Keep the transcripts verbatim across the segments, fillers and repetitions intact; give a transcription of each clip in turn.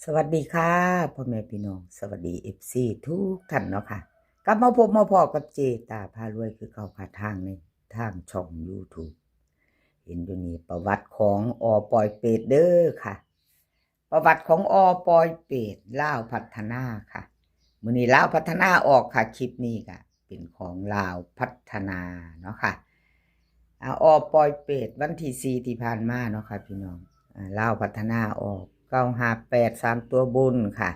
สวัสดีค่ะ พ่อแม่พี่น้อง สวัสดี เอฟซี ทุกท่านเนาะค่ะ กลับมาพบมาพ้อกับเจตาพารวยคือเก่าค่ะ ทางในทางช่อง YouTube เห็นอยู่นี่ประวัติของอ.ปอยเปตเด้อค่ะ ประวัติของ อ.ปอยเปต ลาวพัฒนาค่ะ มื้อนี้ลาวพัฒนาออกค่ะ คลิปนี้ก็เป็นของลาวพัฒนาเนาะค่ะ อ่า อ.ปอยเปต วันที่สี่ที่ผ่านมาเนาะค่ะพี่น้อง อ่า ลาวพัฒนาออก เก้าห้าแปด สามตัวบนค่ะ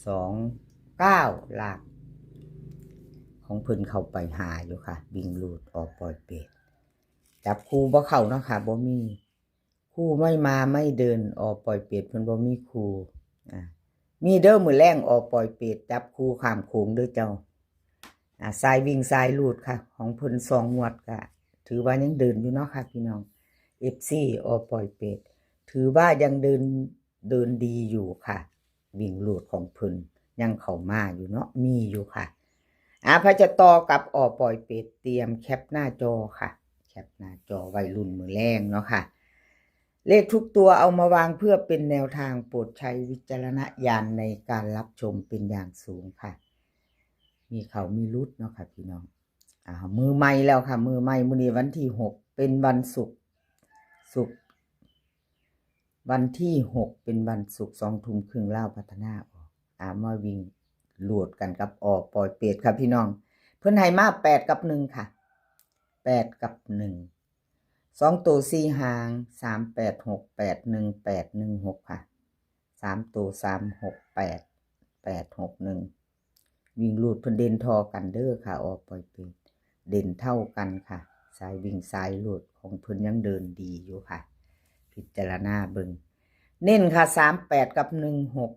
สองเก้า ล่าง ของเพิ่นเข้าไปหาอยู่ค่ะ วิ่งรูด อ.ปอยเปต จับคู่บ่เข้าเนาะค่ะ บ่มี คู่ไม่มาไม่เดิน อ.ปอยเปต เพิ่นบ่มีคู่ อ่า มีเด้อมื้อแลง อ.ปอยเปต จับคู่ข้ามโขงเด้อเจ้า อ่า สายวิ่งสายรูดค่ะ ของเพิ่นสองงวดก็ถือว่ายังเดินอยู่เนาะค่ะพี่น้อง เอฟซี อ.ปอยเปต ถือว่ายังเดิน เดินดีอยู่ค่ะ วิ่งรูดของเพิ่นยังเข้ามาอยู่เนาะ มีอยู่ค่ะ อ่า ไผจะต่อกับ อ.ปอยเปต เตรียมแคปหน้าจอค่ะ แคปหน้าจอวัยรุ่นมื้อแลงเนาะค่ะ เลขทุกตัวเอามาวางเพื่อเป็นแนวทาง โปรดใช้วิจารณญาณในการรับชมเป็นอย่างสูงค่ะ มีเข้ามีหลุดเนาะค่ะพี่น้อง อ่า มื้อใหม่แล้วค่ะ มื้อใหม่ มื้อนี้วันที่หก เป็นวันศุกร์ ศุกร์ วันที่หก เป็นวันศุกร์ สองทุ่มครึ่ง ลาวพัฒนาออก อ่า มาวิ่งรูดกันกับ อ.ปอยเปต ค่ะพี่น้อง เพิ่นให้มาแปดกับหนึ่งค่ะ แปดกับหนึ่ง สองตัวสี่หาง สามแปดหก แปดหนึ่ง แปดหนึ่งหก ค่ะ สามตัว สามหกแปด แปดหกหนึ่ง วิ่งรูดเพิ่นเด่นท่อกันเด้อค่ะ อ.ปอยเปต เด่นเท่ากันค่ะ สายวิ่งสายรูดของเพิ่นยังเดินดีอยู่ค่ะ พิจารณาเบิ่ง เน้นค่ะ สามแปด กับ หนึ่งหก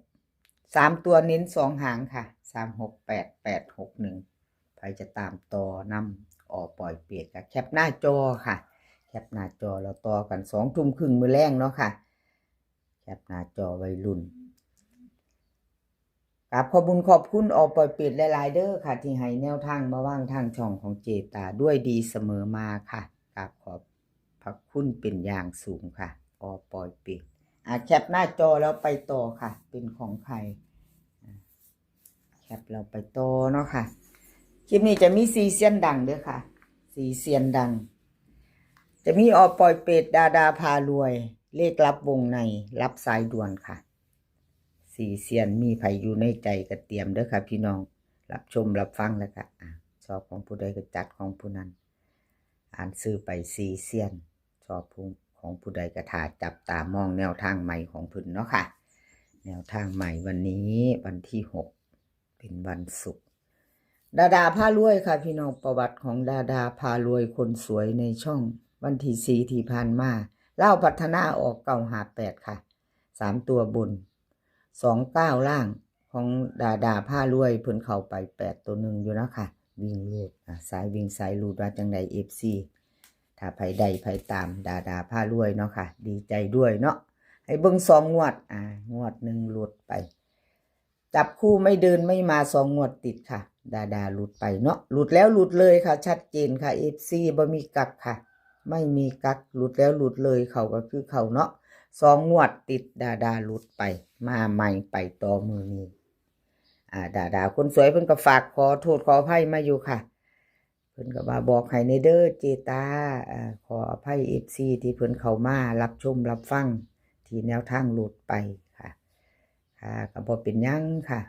สามตัวเน้นสองหางค่ะ สามหกแปด แปดหกหนึ่ง ไผจะตามต่อนำ อ.ปอยเปต ก็แคปหน้าจอค่ะ แคปหน้าจอแล้วต่อกัน สองทุ่มครึ่งมื้อแลงเนาะค่ะ แคปหน้าจอวัยรุ่น กราบขอบบุญขอบคุณ อ.ปอยเปต หลายๆเด้อค่ะ ที่ให้แนวทางมาวางทางช่องของเจตาด้วยดีเสมอมาค่ะ กราบขอบพระคุณเป็นอย่างสูงค่ะ อ.ปอยเปต อ่ะ แคปหน้าจอแล้วไปต่อค่ะ เป็นของใคร อ่ะ แคปเราไปต่อเนาะค่ะ คลิปนี้จะมีสี่เซียนดังเด้อค่ะ สี่เซียนดัง จะมี อ.ปอยเปต ดาดาพารวย เลขลับวงใน รับสายด่วนค่ะ สี่เซียน มีไผอยู่ในใจก็เตรียมเด้อค่ะพี่น้อง รับชมรับฟังแล้วก็ อ่ะ ชอบของผู้ใดก็จัดของผู้นั้น อ่านชื่อไป สี่เซียน ชอบผู้ ของผู้ใดก็ท่าจับตามองแนวทางใหม่ของเพิ่นเนาะค่ะ แนวทางใหม่วันนี้วันที่หก เป็นวันศุกร์ ดาดาพารวยค่ะพี่น้อง ประวัติของดาดาพารวยคนสวยในช่อง วันที่สี่ที่ผ่านมา ลาวพัฒนาออก เก้าห้าแปด ค่ะ สามตัวบน สองเก้า ล่าง ของดาดาพารวยเพิ่นเข้าไปแปดตัวหนึ่งอยู่เนาะค่ะ วิ่งรูด อ่ะ สายวิ่งสายรูดว่าจังใด เอฟซี ถ้าไผได้ไผตามดาดาพารวยเนาะค่ะ ดีใจด้วยเนาะ ให้เบิ่งสองงวด อ่า งวดหนึ่งหลุดไป จับคู่ไม่เดินไม่มาสองงวดติดค่ะ ดาดาหลุดไปเนาะ หลุดแล้วหลุดเลยค่ะ ชัดเจนค่ะ เอฟซี บ่มีกักค่ะ ไม่มีกัก หลุดแล้วหลุดเลย เข้าก็คือเข้าเนาะ สองงวดติดดาดาหลุดไป มาใหม่ไปต่อมื้อนี้ อ่า ดาดาคนสวยเพิ่นก็ฝากขอโทษขออภัยมาอยู่ค่ะ เพิ่นก็ว่าบอกให้แหน่เด้อเจตา อ่า ขออภัย เอฟซี ที่เพิ่นเข้ามารับชมรับฟังที่แนวทางหลุดไปค่ะ ค่ะ ก็บ่เป็นหยังค่ะ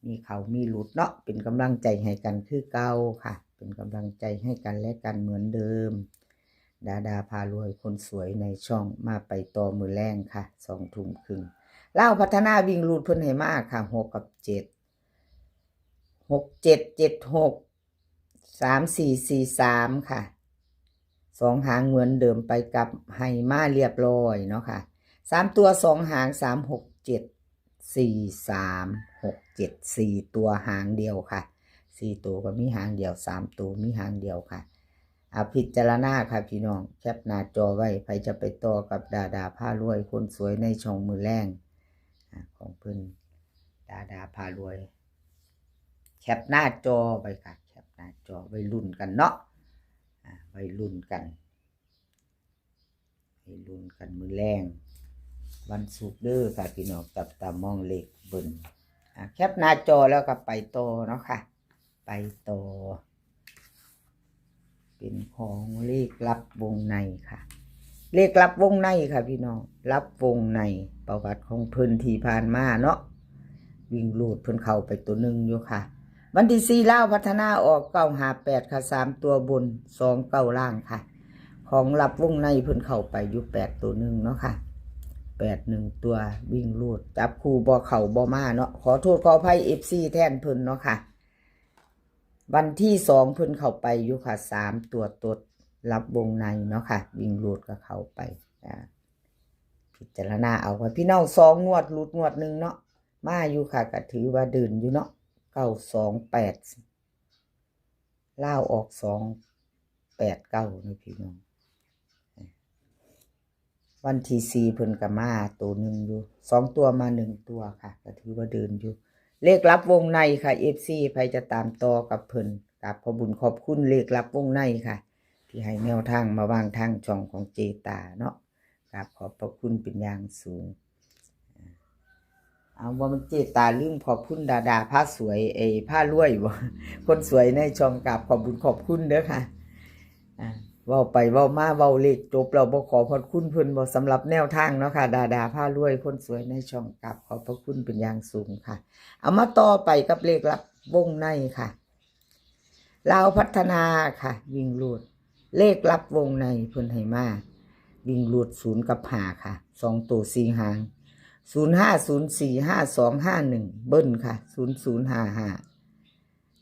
มีเข้ามีหลุดเนาะ เป็นกำลังใจให้กันคือเก่าค่ะ เป็นกำลังใจให้กันและกันเหมือนเดิม ดาดาพารวยคนสวยในช่อง มาไปต่อมื้อแลงค่ะ สองทุ่มครึ่ง ลาวพัฒนาวิ่งรูดเพิ่นให้มาค่ะ หกกับเจ็ด หกเจ็ดเจ็ดหก สามสี่สี่สาม ค่ะ สองหางเหมือนเดิมไปกลับให้มาเรียบร้อยเนาะค่ะ สามตัวสองหาง สามหกเจ็ด สี่สามหกเจ็ด สี่ตัวหางเดียวค่ะ สี่ตัวก็มีหางเดียว สามตัวมีหางเดียวค่ะ เอาพิจารณาค่ะพี่น้อง แคปหน้าจอไว้ ไผจะไปต่อกับดาดาพารวยคนสวยในช่องมื้อแลง อ่า ของเพิ่น ดาดาพารวย แคปหน้าจอไว้ค่ะ แคปหน้าจอไว้ลุ้นกันเนาะ อ่า ไว้ลุ้นกัน ไว้ลุ้นกันมื้อแลง วันศุกร์เด้อค่ะพี่น้อง จับตามองเลขเบิ้ล อ่ะ แคปหน้าจอแล้วก็ไปต่อเนาะค่ะ ไปต่อ เป็นของเลขลับวงในค่ะ เลขลับวงในค่ะพี่น้อง ลับวงใน ประวัติของเพิ่นที่ผ่านมาเนาะ วิ่งรูดเพิ่นเข้าไปตัวหนึ่งอยู่ค่ะ วันที่สี่ลาวพัฒนาออกเก้าห้าแปดค่ะ สามตัวบน สองเก้าล่างค่ะ ของลับวงในเพิ่นเข้าไปอยู่แปดตัวหนึ่งเนาะค่ะ แปดหนึ่งตัว วิ่งรูด จับคู่บ่เข้าบ่มาเนาะ ขอโทษขออภัย เอฟซี แทนเพิ่นเนาะค่ะ วันที่สองเพิ่นเข้าไปอยู่ค่ะ สามตัวตด ลับวงในเนาะค่ะ วิ่งรูดก็เข้าไป อ่า พิจารณาเอาค่ะพี่น้อง สองงวดหลุดงวดหนึ่งเนาะ มาอยู่ค่ะ ก็ถือว่าเดินอยู่เนาะ เก้าสองแปด ลาวออก สองแปดเก้า นี่พี่น้อง วันที่สี่เพิ่นก็มาตัวหนึ่งอยู่ สองตัวมาหนึ่งตัวค่ะ ก็ถือว่าเดินอยู่ เลขลับวงในค่ะ เอฟซี ใครจะตามต่อกับเพิ่น กราบขอบบุญขอบคุณเลขลับวงในค่ะ ที่ให้แนวทางมาวางทางช่องของเจตาเนาะ กราบขอบพระคุณเป็นอย่างสูง เอาว่ามันเจตาลืมขอบคุณดาดาผ้าสวย ไอ้ผ้ารวยบ่ คนสวยในช่อง กราบขอบบุญขอบคุณเด้อค่ะ อ่า เว้าไปเว้ามาเว้าเลขจบแล้วบ่ขอบพระคุณเพิ่นบ่ สำหรับแนวทางเนาะค่ะ ดาดาผ้ารวย คนสวยในช่อง กราบขอบพระคุณเป็นอย่างสูงค่ะ เอามาต่อไปกับเลขลับวงในค่ะ ลาวพัฒนาค่ะ วิ่งรูด เลขลับวงในเพิ่นให้มา วิ่งรูดศูนย์กับห้าค่ะ สองตัวสี่หาง ศูนย์ห้า ศูนย์สี่ ห้าสอง ห้าหนึ่ง เบิ้ลค่ะ ศูนย์ศูนย์ห้าห้า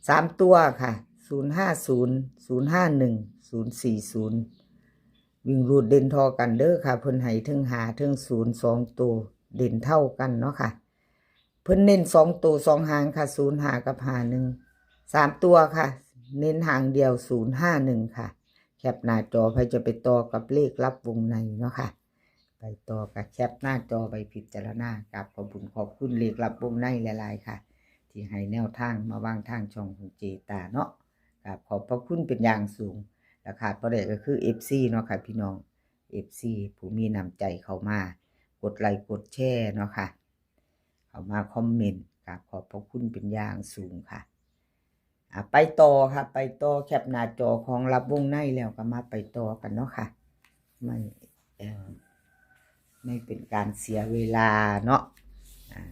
สามตัวค่ะ ศูนย์ห้าศูนย์ ศูนย์ห้าหนึ่ง ศูนย์สี่ศูนย์ วิ่งรูดเด่นท่อกันเด้อค่ะ เพิ่นให้เทิงห้าเทิงศูนย์ สองตัวเด่นเท่ากันเนาะค่ะ เพิ่นเน้นสองตัวสองหางค่ะ ศูนย์ห้า กับ ห้าหนึ่ง สามตัวค่ะ เน้นหางเดียว ศูนย์ห้าหนึ่ง ค่ะ แคปหน้าจอ ใครจะไปต่อกับเลขลับวงในเนาะค่ะ ไปต่อกับแคปหน้าจอไปพิจารณา กราบขอบบุญขอบคุณเลขลับวงในหลายๆค่ะ ที่ให้แนวทางมาวางทางช่องของเจตาเนาะ กราบขอบพระคุณเป็นอย่างสูง และขาดบ่ได้ก็คือ เอฟซี เนาะค่ะพี่น้อง เอฟซี ผู้มีน้ำใจเข้ามา กดไลค์กดแชร์เนาะค่ะ เข้ามาคอมเมนต์ กราบขอบพระคุณเป็นอย่างสูงค่ะ อ่ะ ไปต่อค่ะ ไปต่อ แคปหน้าจอของลับวงในแล้วก็มาไปต่อกันเนาะค่ะ ไม่ เอ่อ ไม่เป็นการเสียเวลาเนาะ อ่า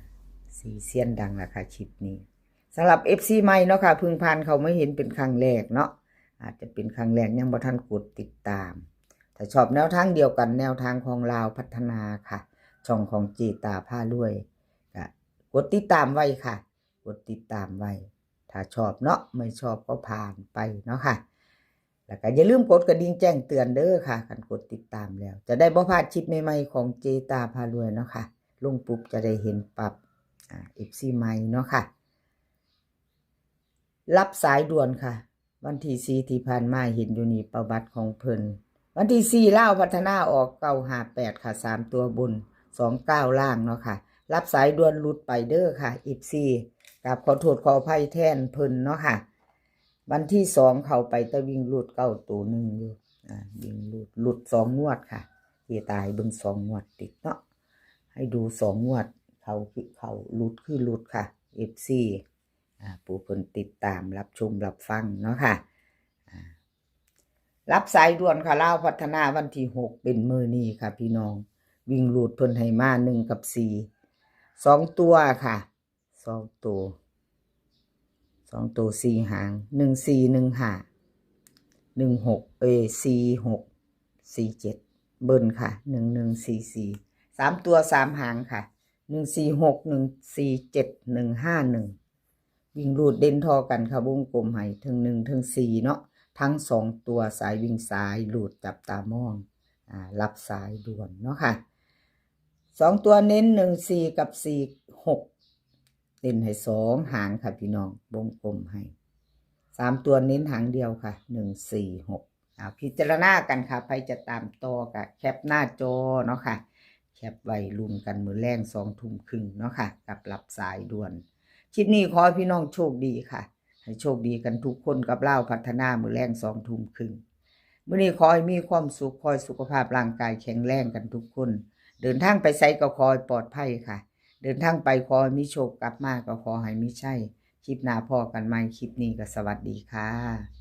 สี่เซียนดังละค่ะคลิปนี้ สำหรับ เอฟซี ใหม่เนาะค่ะ เพิ่งผ่านเข้ามาเห็นเป็นครั้งแรกเนาะ อาจจะเป็นครั้งแรกยังบ่ทันกดติดตาม ถ้าชอบแนวทางเดียวกัน แนวทางของลาวพัฒนาค่ะ ช่องของเจตาผ้ารวย ก็กดติดตามไว้ค่ะ กดติดตามไว้ ถ้าชอบเนาะ ไม่ชอบก็ผ่านไปเนาะค่ะ แล้วก็อย่าลืมกดกระดิ่งแจ้งเตือนเด้อค่ะ คันกดติดตามแล้ว จะได้บ่พลาดคลิปใหม่ๆของเจตาผ้ารวยเนาะค่ะ ลงปุ๊บจะได้เห็นปั๊บ อ่า เอฟซี ใหม่เนาะค่ะ รับสายด่วนค่ะ วันที่สี่ที่ผ่านมาเห็นอยู่นี่ประวัติของเพิ่น วันที่สี่ลาวพัฒนาออกเก้าห้าแปดค่ะ สามตัวบน สองเก้าล่างเนาะค่ะ รับสายด่วนหลุดไปเด้อค่ะ เอฟซี กราบขอโทษขออภัยแทนเพิ่นเนาะค่ะ วันที่สองเข้าไปแต่วิ่งหลุดเก้าตัวหนึ่งอยู่ อ่า วิ่งหลุด หลุดสองงวดค่ะ เจตาให้เบิ่งสองงวดติดเนาะ ให้ดูสองงวด เข้าคือเข้า หลุดคือหลุดค่ะ เอฟซี อ่า ผู้เพิ่นติดตามรับชมรับฟังเนาะค่ะ อ่า รับสายด่วนค่ะ ลาวพัฒนาวันที่หกเป็นมื้อนี้ค่ะพี่น้อง วิ่งหลุดเพิ่นให้มาหนึ่งกับสี่ สองตัวค่ะ สองตัว สองตัวสี่หาง หนึ่งสี่ หนึ่งห้า หนึ่งหก เอ้ย สี่หก สี่เจ็ด เบิ้ลค่ะ หนึ่งหนึ่ง สี่สี่ สามตัวสามหางค่ะ หนึ่งสี่หก หนึ่งสี่เจ็ด หนึ่งห้าหนึ่ง วิ่งหลุดเด่นท่อกันค่ะ วงกลมให้เทิงหนึ่งเทิงสี่เนาะ ทั้งสองตัวสายวิ่งสายหลุดจับตามอง อ่า รับสายด่วนเนาะค่ะ สองตัวเน้นหนึ่งสี่กับสี่หก เน้นให้สองหางค่ะพี่น้อง วงกลมให้ สามตัวเน้นหางเดียวค่ะ หนึ่งสี่หก อ่า พิจารณากันค่ะ ใครจะตามต่อก็แคปหน้าจอเนาะค่ะ แคปไว้ลุ้นกันมื้อแลงสองทุ่มครึ่งเนาะค่ะ กับรับสายด่วน คลิปนี้ขอให้พี่น้องโชคดีค่ะ ให้โชคดีกันทุกคนกับลาวพัฒนามื้อแลงสองทุ่มครึ่ง มื้อนี้ขอให้มีความสุข ขอให้สุขภาพร่างกายแข็งแรงกันทุกคน เดินทางไปไสก็ขอให้ปลอดภัยค่ะ เดินทางไปขอให้มีโชค กลับมาก็ขอให้มีชัย คลิปหน้าพ้อกันใหม่ คลิปนี้ก็สวัสดีค่ะ